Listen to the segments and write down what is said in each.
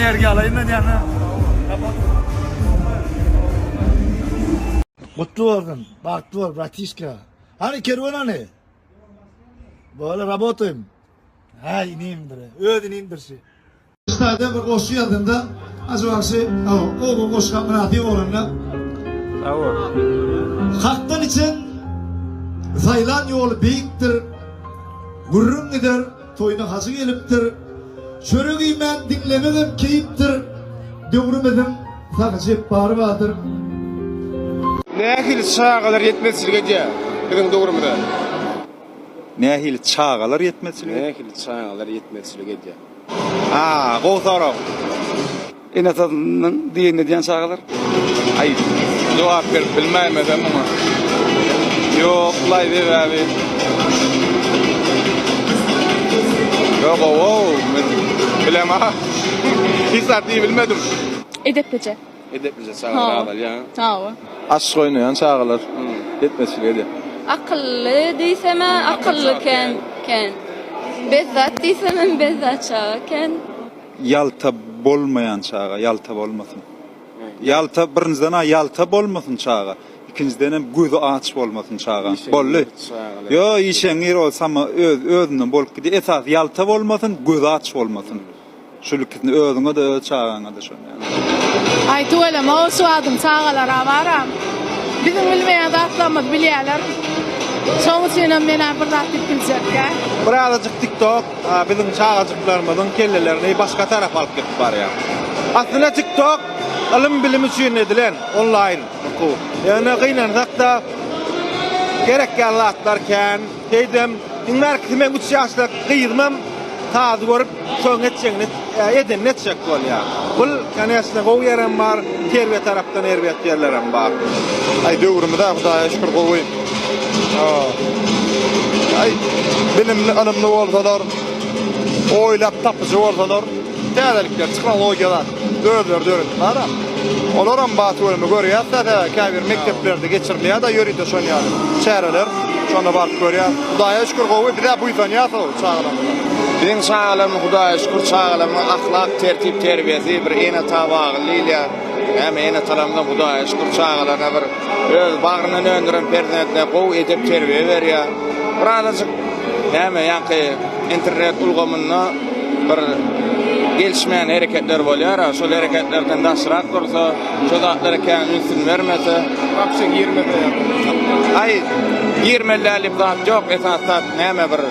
Energiýa alaýyn men ýa-da. Gutly bolsun, bagtly bol, bratişka. Hany kerwen hany? Bol, rabotaýym. Ha, inimdir. Öz inimdir şu. Ştaýda bir goşgy ýazdym-da, Hajy bagşy, o goşga mynasyp bolanda. Sag bol. Hakdan içen saýlan ýoly beýikdir, Gürrüň gider, toýuna hajy gelipdir. Çörek iýmän diňlemegem keýpdir, Döwrümiziň Sahy Jepbary bardyr. Nähili çagalar ýetmezçilik edýär biziň döwrümize? Nähili çagalar ýetmezçilik edýär? Nähili çagalar ýetmezçilik edýär? Haa, gowy sorag. Ene-atasynyň diýenini edýän çagalar. Aý, jogap berip bilmäýmesem muňa. Ýok-laý, sebäbi. Ýok, owow, men bilemok. Hiç zat diýibilmedim. Edeplije. Edeplije çagalar azalýar. Hawa. Aşyk oýnaýan çagalar ýetmezçilik edýär. Akylly diýsem-ä akylly kän, kän. Bezzat diýsemem bezzat çaga kän. Ýalta bolmaýan çaga, ýalta bolmasyn. Ýalta, birinjiden-ä ýalta bolmasyn çaga. Ikinjidenem gözi aç bolmasyn çaga. Boldy. Ýo, işeňňir ol sama öz özünden bolup gidýär. Esasy ýalta bolmasyn, gözi aç bolmasyn. Şul ikisini özüňe-de öz çagaňa-da şony ýaly. Aý tüweleme o şu adyň çagalara baram biziň bilmeýän zatlarymyzy bilýäler şoň üçinem menä bir zat diýip biljekgä. Birazajyk tiktok biziň çagajyklarymyzyň kellelerini başga tarapa alyp gidip barýar. Aslynda tiktok ylym bilim üçin edilen onlaýn okuw. Ýöne gynansakda gerek däl zatlar kän. Heýdem iň bärkisi meň üç ýaşly gyzymam sazy görüp şoň etjegini edenini etjek bolýar. Bul koneçne gowy ýerem bar, terbiýe tarapdan erbet ýerlerem bar. Aý döwrümiz-ä Hudaýa şükür gowy. Aý bilimli ylymly bolsalar, oýlap tapyjy bolsalar täzelikler tehnologiýa zat özleri döredip baram. Olaram bar tüweleme görýäs-dä sebäbi käbir mekdeplerde geçirilýär-de ýörite şon ýaly çäreler. Şonda baryp görýäs. Hudaýa şükür gowy bizä buýsanýas o çagalarymyza. Biziň çagalarymyz Hudaýa şükür çagalarymyzyň ahlak tertip terbiýesi bir ene-ata bagly diýilýär. Näme ene-atalarymyzam Hudaýa şükür çagalaryna bir öz bagryndan öndüren perzentine gowy edep terbiýe berýär. Bir azajyk näme ýaňky internet ulgamynda bir gelişmeýän hereketler bolýar, şol hereketlerden daşrak dursa, şo zatlara kän ünsüni bermese. Wapşe girmese ýa. Aý, girmeli däl diýip zat ýok, esasy zat näme bir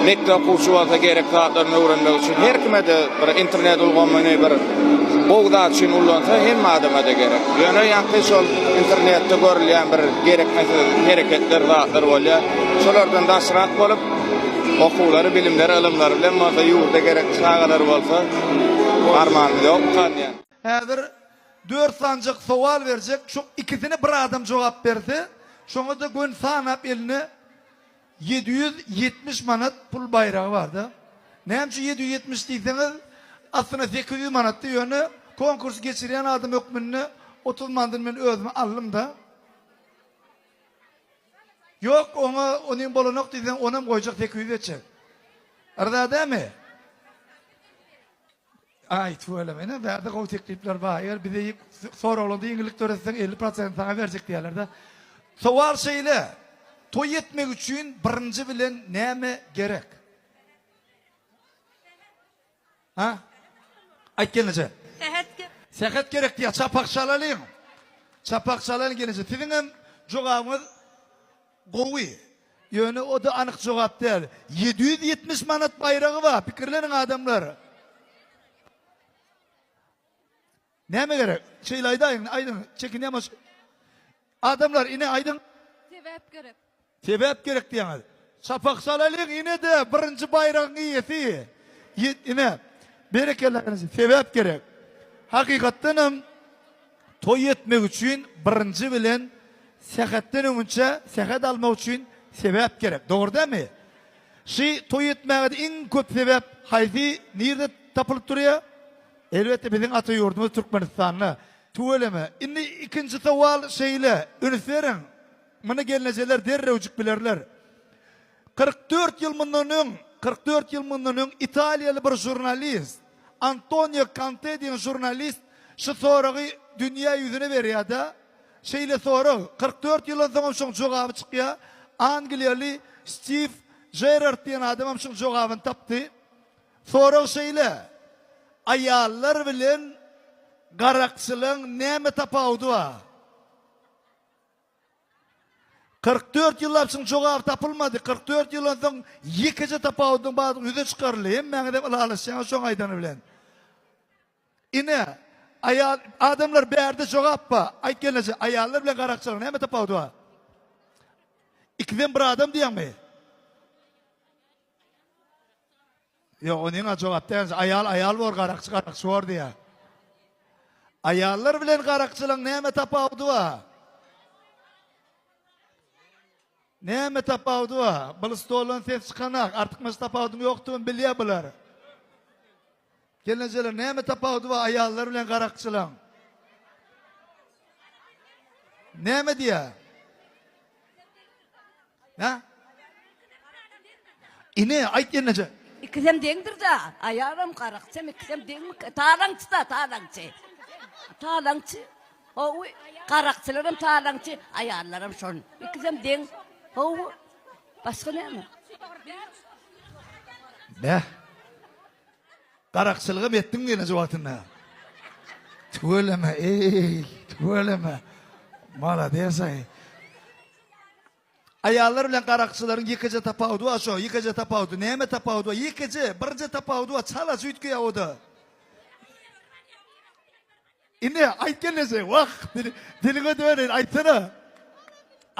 mekdep okuwçy bolsa gerek zatlaryny öwrenmek üçin her kime-de bir internet ulgamyny bir gowy zat üçin ullansa hemme adama-da gerek. Ýöne ýaňky şol internetde görülýän bir gerekmesiz hereketler zatlar bolýar. Şolardan daşrak bolup, okuwlary, bilimleri, ylymlary bilen bolsa, ýurda gerek çagalar bolsa, armanymyz ýok diýýän. Häzir dört sanjak sowal berjek, şo ikisine bir adam jogap berse, şoňa-da göni sanap eline 770 manat pul baýragy bar-da. Näme üçin 770 diýseňiz, aslynda 800 manatdy, ýöne konkurs geçirýän adam hökmünde 30 manadyny men özüme aldym-da. Ýok, oňa onuň bolanok diýseň, onam goýjak 800 etjek. Yrza dämi? Aý, tüweleme, ine, bärde gowy teklipler bar. Eger bize soraglarda ýeňillik döretseň, 50 prosent saňa berjek diýýärler-de. Sowal şeýle, toý etmek üçin birinji bilen näme gerek? Ha? Aýt gelneje. Sähet gerek. Sähet gerek diýýär. Çapak çalalyň. Çapak çalalyň gelneje. Siziň hem jogabyňyz gowy. Ýöne o-da anyk jogap däl. 770 manat baýragy bar. Pikirleniň adamlar. Näme gerek? Şeýle aýdaýyň, aýdyň. Çekinýän boş. Adamlar, ine aýdyň. Sebäp gerek. Sebäp gerek diýýäňiz. Çapak çalalyň, ine-de birinji baýragyň eýesi. Ine, berekella ine, sebäp gerek. Hakykatdan hem toý etmek üçin birinji bilen sähetden öňünçä sähet almak üçin sebäp gerek. Dogry dälmi? Şy toý etmäge-de iň köp sebäp haýsy, nirde tapylyp durýar? Elbetde biziň ata ýurdumyz Türkmenistanda. Tüweleme. Indi ikinji sowal şeýle, üns beriň. Muny gelnejeler derrewjik bilerler. 44 ýyl mundan öň, 44 ýyl mundan öň italiýaly bir žurnalist. Antonio Kante diýen žurnalist şu soragy dünýä ýüzüne berýär-de. Şeýle sorag, 44 ýyldan soňam şoň jogaby çykýar. Angliýaly Stiw Jerrard diýen adamam şoň jogabyny tapdy. Sorag şeýle, Aýallar bilen garakçylaň näme tapawudy bar? 44 ýyllap şuň jogaby tapylmady. 44 ýyldan soň ýekeje tapawudyň bardygy ýüze çykaryldy. Hemmäňizem ylalaşýaňyz şoň aýdany bilen. Ine, aýal, adamlar bärde jogap bar. Aýt gelneje, aýallar bilen garakçylaryň näme tapawudy bar? Ikisem bir adam diýýäňmi? Ýok, onuň jogap däl. Aýal aýal bor, garakçy garakçy bor diýýär. Aýallar bilen garakçylaryň näme tapawudy bar? Näme tapawudy bar? Bul stoldan ses çykanak, artykmaç tapawudyň ýokdugyny bilýär bular. Gelnejeler näme tapawudy bar aýallar bilen garakçylaň? Näme diýýär? Hä? Ine, aýt gelneje. Ikisem deňdir-dä. Aýalam, garakçam ikisem deňmi? Talaňçy-da, talaňçy. Talaňçy. Hawa, garakçylaram talaňçy, aýallaram şol. Ikisem deň. Hawa. Başga näme? Bäh. Garakçylygam etdiň gelneje wagtynda. Tüweleme, eý, tüweleme. Malades-aý. Aýallar bilen garakçylaryň ýekeje tapawudy bar şo, ýekeje tapawudy. Näme tapawudy bar? Ýekeje, birje tapawudy bar, çalaja üýtgeýär o-da. Indi aýt gelneje, wah, diliňe döneýin, aýtsana.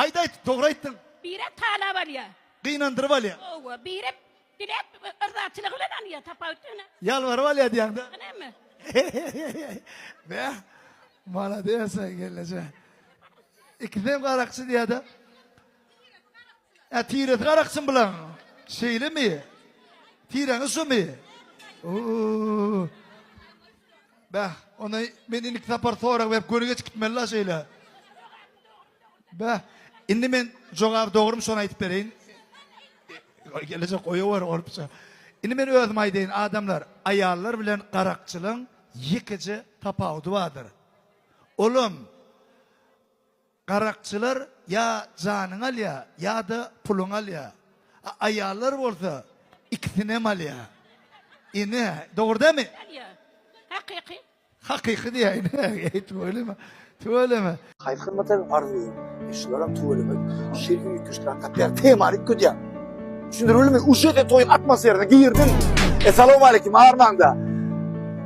Aýt, aýt, dogry aýtdyň. Biri talap alýar. Gynandyryp alýar. Hawa, biri diläp, yrzaçylygy bilen alýar, tapawut ýöne. Ýalbaryp alýar diýýäň-dä. Näme? Bäh, malades-aý gelneje. Ikisem garakçy diýýär-de. Ä, tiresi garakçymy bulaň? Şeýlemi? Tireňiz şumy? Uuu. Bäh, onda men indiki sapar sorag berip göni geçip gitmeli-la şeýle. Bäh, indi men jogaby dogrymy şony aýdyp bereýin. Gelejek goýawer bolupça. Indi men özüm aýdaýyn, adamlar, aýallar bilen garakçylygyň ýekeje tapawudy bardyr. Olam Garakçylar ýa janyňy alýar, ýa-da puluňy alýar. A aýallar bolsa ikisinem alýar. Ine, dogry dälmi? Alýar. Hakyky. Hakyky diýýär, ine, eý tüweleme, tüweleme. Haýsy hyzmat eden arz edýän. E şularam tüweleme şeýle üýtgeşik zat tapýar. Temany üýtgedýär. Düşündirip bilmeý. Uje sen toýuň atmosferasyna girdiň. Essalawmaleýkim armaňda.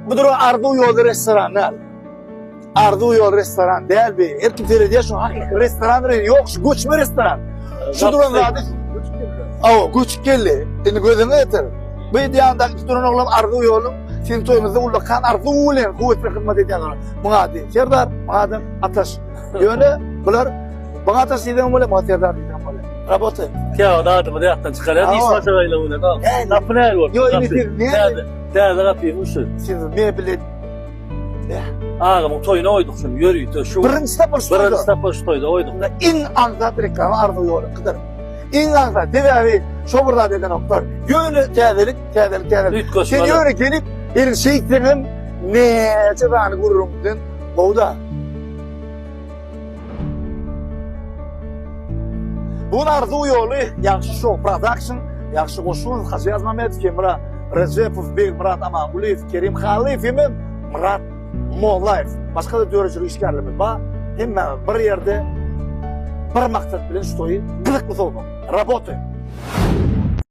Bu duran Arzuw ýoly restoran däl. Arzuw ýol restoran däl bi. Her kim seredýär şu hakyky restoran re ýok şu göçme restoran. Şu duran zady Awa göçüp geldi. Indi gözüňe getir. Bu ýandaky duran oglan Arzuw ýoluň siziň toýuňyzda ullakan arzuw bilen höwes bilen hyzmat edýän oglan. Muňa ady Serdar, muňa ady Ataş. Ýöne bular muňa Ataş diýseň bolýar, muňa Serdar diýseň bolýar. Rabota. Käwagt adymyzy ýatdan çykarýar, iş başagaýlygy bilen. Gapy nähili bolupdyr? Ýok, indi siz näme? Täze gapymy şu. Siz mebel Agamyň toýuna goýduk şuny ýörite şu. Birinji sapar şu toýda. Birinji sapar şu toýda goýduk. Iň aňsat reklama arzuw ýoluňkydyr. Iň aňsat. Sebäbi şo bir zat edenoklar. Ýöne täzelik, täzelik, täzelik. Sen ýöne gelip, eliň şeýtseň hem näçe sany gürrüňden gowy-da. Bu gün Arzuw ýoly, Ýagşy Show Production, Ýagşy Goşunow, Hajy Ýazmamedow, Hemra Rejepow, Begmyrat Amangulyýew, Kerim Hallyýew hemem Myrat Mollaýew. Başga-da döredijilik işgärlerimiz bar. Hemmämiz bir ýerde bir maksat bilen şu toýy gyzykly sowmak. Rabotaýym.